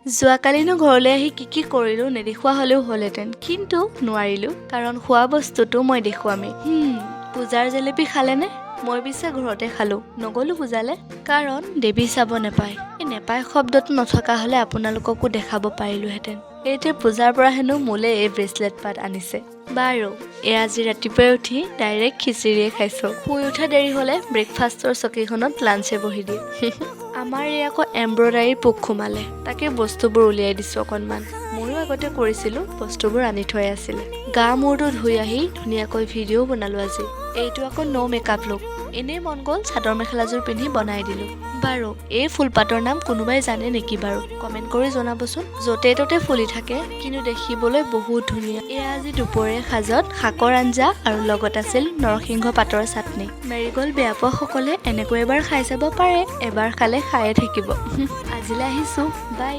যোৱাকালিনো ঘৰলৈ আহি কি কি কৰিলোঁ নেদেখুওৱা হ'লেও হ'লহেঁতেন, কিন্তু নোৱাৰিলোঁ, কাৰণ খোৱা বস্তুটো মই দেখুৱামেই। পূজাৰ জেলেপি খালেনে? মই পিছে ঘৰতে খালোঁ, নগ'লো পূজালে, কাৰণ দেৱী চাব নাপায়। এই নেপায় শব্দটো নথকা হ'লে আপোনালোককো দেখাব পাৰিলোহেঁতেন। এইটোৱে পূজাৰ পৰা হেনো মোলৈ এই ব্ৰেচলেট পাত আনিছে। বাৰু, এয়া আজি ৰাতিপুৱাই উঠি ডাইৰেক্ট খিচিৰিয়ে খাইছোঁ। শুই উঠা দেৰি হ'লে ব্ৰেকফাষ্টৰ চকীখনত লাঞ্চে বহি দিয়ে। আমাৰ এই আকৌ এম্ব্ৰইডাৰীৰ পোক সোমালে, তাকে বস্তুবোৰ উলিয়াই দিছোঁ অকণমান। ময়ো আগতে কৰিছিলোঁ, বস্তুবোৰ আনি থৈ আছিলে। গা মূৰটো ধুই আহি ধুনীয়াকৈ ভিডিঅ'ও বনালোঁ আজি। এইটো আকৌ ন' মেকআপ লুক। এনেই মন গ'ল, চাদৰ মেখেলাযোৰ পিন্ধি বনাই দিলোঁ। বাৰু, এই ফুলপাতৰ নাম কোনোবাই জানে নেকি বাৰু? কমেণ্ট কৰি জনাবচোন। য'তে ত'তে ফুলি থাকে, কিন্তু দেখিবলৈ বহুত ধুনীয়া। এয়া আজি দুপৰীয়া সাজত শাকৰ আঞ্জা আৰু লগত আছিল নৰসিংহ পাতৰ চাটনি। মেৰিগ'ল্ড বেয়া পোৱাসকলে এনেকৈ এবাৰ খাই চাব পাৰে। এবাৰ খালে খায়ে থাকিব। আজিলৈ আহিছোঁ, বাই।